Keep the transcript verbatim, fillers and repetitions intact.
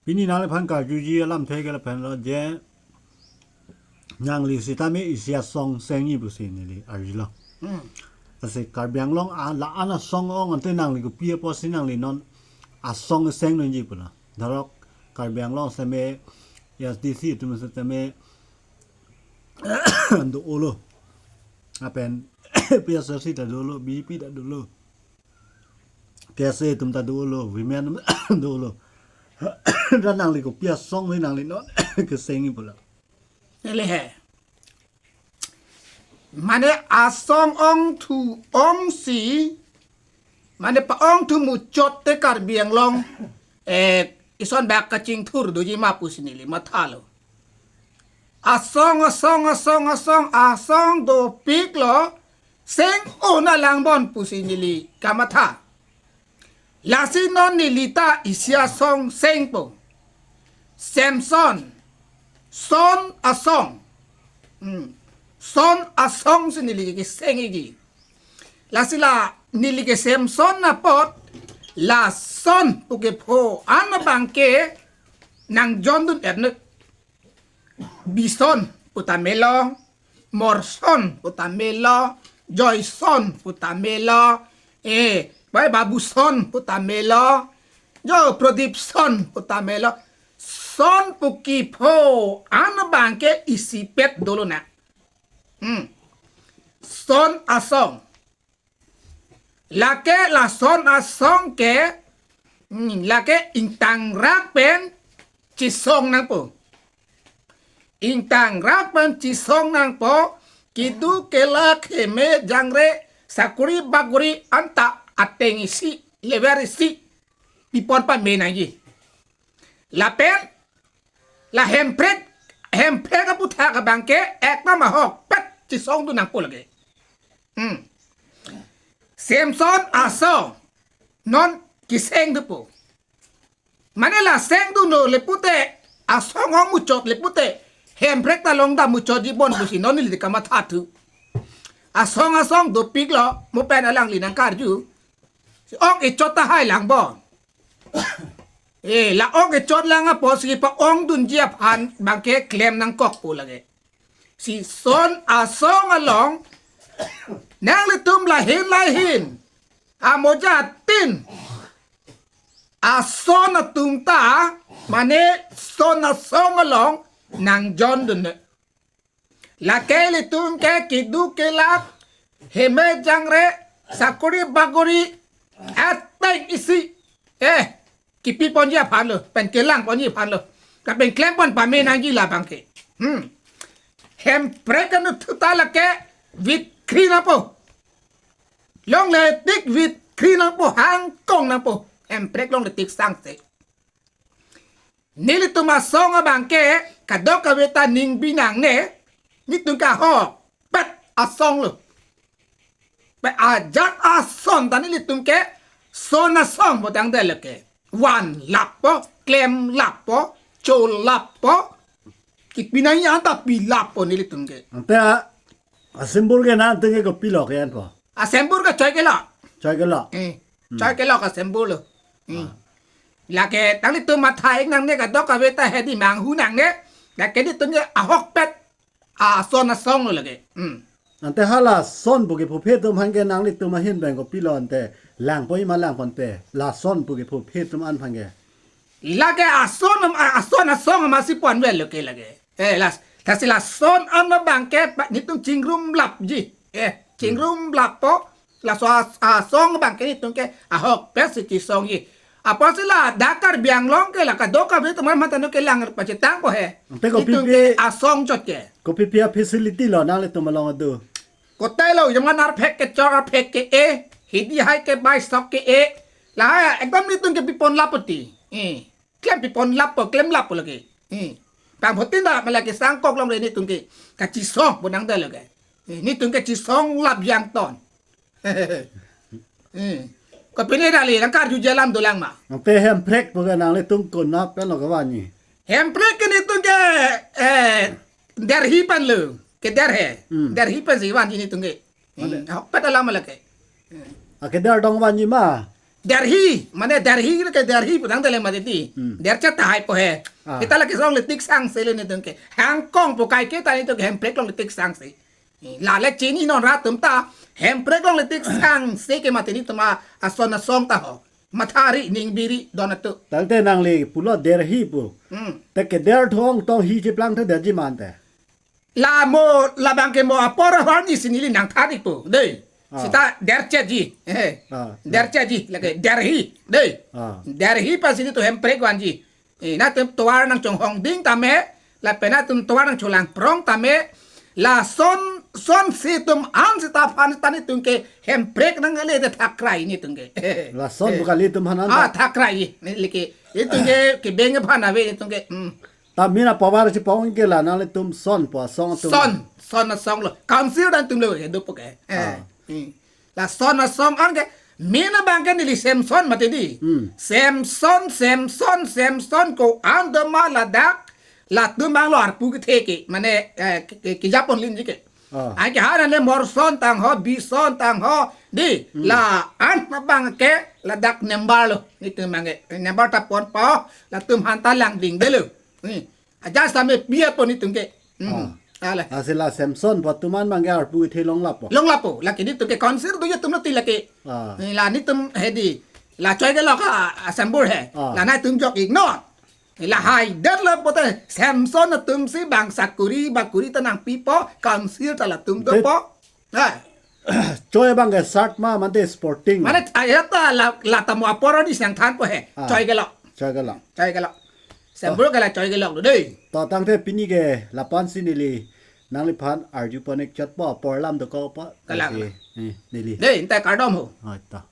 Pini nangliphan karjuji alamthe ke lapen lo je nangli sitame isi asong sengji pusi neli arjulo. Hmm. Lasi Karbi Anglong a, la-an asong ong ante nangli kopi apotsi nangli non asong sengdunji pulo. Dharok Karbi Anglong sitame A S D C atum sitame do-olo. Lapen P S R C ta dolo, B J P ta dolo. K S A atum ta dolo, women atum dolo. Ra nangli kopi asong si nangli non kesengji pulo. Neli he. Mane asong ongthu ongsi, mane pa-ongthu muchot te Karbi Anglong, eh, ison bak kachingthur doji ma pusi neli mathalo. Asong, asong, asong, asong, asong dopiklo, seng-o nanglang bon pusi neli kamatha. Lasi non neli ta isi asong sengpo. Samson, son asong. Hmm. Son asong si neli kesengji. Lasi la neli ke Samson apot, lason pu kepho an abangke nangjondun-et nang. Bison pu tame lo, Morson pu tame lo, Joyson pu tame lo, eh, bai Babuson pu tame lo, jo Prodipson pu tame lo, son pu kepho an abangke isipet dolo na. Hmm. Son asong. Lake lason asong ke, hmm, lake ingtangrak pen chisong nangpo. Ingtangrak pen chisong nangpo, keduk kelak heme jangre sakuri bakuri anta ateng isi, lever isi, pipon pame nangji. Lapen, la Hemprek, Hemprek aputhak abangke, ekdom ahokpet chisongdun nangpo lake. Hmm. Samson asong, non kesengdunpo. Mane la sengdunlo le pute, asong ong muchot le pute, Hemprek ta longdam muchotji bon pusi non neli kamathathu. Asong asong dopiklo, mo pen alangli nangkarju. Si ong ichot tahai lang bon. Eh, la ong ichot lang apotsi pa-ongdunji aphan abangke klem nangkokpo lake. Si son asong along, nanglitum lahin lahin, amoja tin, ason atum ta, mane son asong along, nangjondun. Lake ilitum ke keduk kelak, heme jangre, sakuri bakuri, ateng isi. Eh, kepiponji aphan lo, pen kelangponji aphan lo. Lapen klempon pame nangji labangke. Hmm. Hemprek anuthu ta lake, vitkri nangpo. Longle tik vitkri nangpo, hangkong nangpo. Hemprek longle tik sangse. Nelitum asong abangke, kadokave ta ningbi nangne, nelitum ke ahokpet asong lo. Pe ajat ason ta nelitum ke, son asong pu tangte lake. Van lappo, klem lappo, chol lappo, kepi nangji anta pi lappo nelitum ke. Ante a, a symbol ke nangtum ke kopilo ke-enpo? A symbol ke choi kelok. Choi kelok. Eh, hmm, choi kelok a symbol lo. Hmm. Ah. Lake nanglitum matha-ik nangne, kadokave ta hedi manghu nangne. Lake nelitum ke ahokpet ason asong lo lake. Hmm. Ante hala son pu kephophe atum aphan ke nanglitum ahin pen kopilo ante, langpoi ma langponpe, lason pu kephophe atum an aphan ke? Lake ason am-, a-, ason asong amatsi ponvel lo ke lake. Eh, las, lasi lason an abangke pa, nelitum chingrum lapji. Eh, chingrum lappo, laso as-, asong abangke nelitum ke ahokpet si chisongji. Apotsi ladak Karbi Anglong ke la kadokave atum an matha no kelang pachetangpo he. Ante kopi nelitum ke pi asong chot ke. Kopi pi a-facility lo nanglitum along adu? Kotai lo, jaman arphek kechok arphek ke-e, hidi hai kebai sok ke-e. Lahai ekdom nelitum ke pipon lappo ti. Eh. Klem pipon lappo, klem lappo lake. Eh. Pangphutin ta malake sangkok longre nelitum ke. Kachisong pu nangte lake. Eh, nelitum ke chisong lap jangton. Eh. Kopine dali nangkarjuji alam dolang ma. Ante Hemprek pu ke nanglitum konat pen lo kevanji? Hemprek ke nelitum ke, eh, Delhi pen lo. Keder he. Hmm. Delhi pensi vanji nelitum ke. Hmm. Mane? Ahokpet alam lake. A keder tong vanji ma? Derhi, mane derhi ke derhi putang tele mati di. Hmm. Derchet tahai po he. Ah. Kita lake song le tik sang se le netum ke. Hangkong po kai ke ta netum ke hemprek along le tik sang se. La le chini non rat atum ta hemprek along le tik sang se ke mati netum ason asong ta ho. Mathari ning biri don atu. Tangte nangli pulo derhi pu. Hmm. Te ke der thong tong hi cheplang te derji mante. La mo labang ke mo apor ahorji si neli nangthan-ik po. Dei. Ah. Sita derchetji. Eh. Ah. Derchetji. Lake derhi. Dei. Ah. Derhi pa si netum hemprek vanji. Eh, netum tovar nangchonghong ding tame. Lapen netum tovar nangcholang prong tame. Lason son si atum an sita aphan ta netum ke hemprek nangle te thakrai netum ke. Lason Eh. Bukan netum hanan Ah, ta. Thakrai. Neli ke. Netum ke kebeng aphan ave netum ke. Hmm. Ta mina power si pong ke la nanglitum son po asong atum. Son, son asong lo. Council dan tum lo ya dopo ke. Eh. Ah. Hmm. Lason asong an ke mina bang ke neli Samson mati di. Hmm. Samson, Samson, Samson ko-an do ma ladak. Latum bang lo arpu kethe ke. Mane eh, ke, ke, ke Japon lim ji ke. Ah. Ai ke haran le morson tang ho, bison tang ho. Di, Hmm. La-an ma bang ke ladak nembar lo. Netum bang ke nembar ta pon po. Latum aphan ta langding de lo. Hmm. Aja same pia po netum ke. Hmm. Ah. Ale. Asila Samson po atum an bang ke arpu kethe long lapo. Long lapo. Lake netum ke council do ya tum lo ti lake. Ah. Ni la netum hedi. La choi ke lo ka asambur he. Ah. La netum jok-ik non. Lahai det lo pote Samson atum si bang sakuri bakuri ta nangpi po, council ta latum do Te- po. Eh. Choi bang ke sat ma mante sporting. Mane ayat ta la, la ta mo apor di sang than po he. Ah. Choi ke lo. Choi ke lo. Choi ke lo. Sambur ke la choi ke lo dei. To tangte pini ke lapu-an si neli nangliphan arju pon-ik chot po apor alam dokok po. Kalang. Asi, eh, neli. Dei, ante kardom ho. Ah, ta.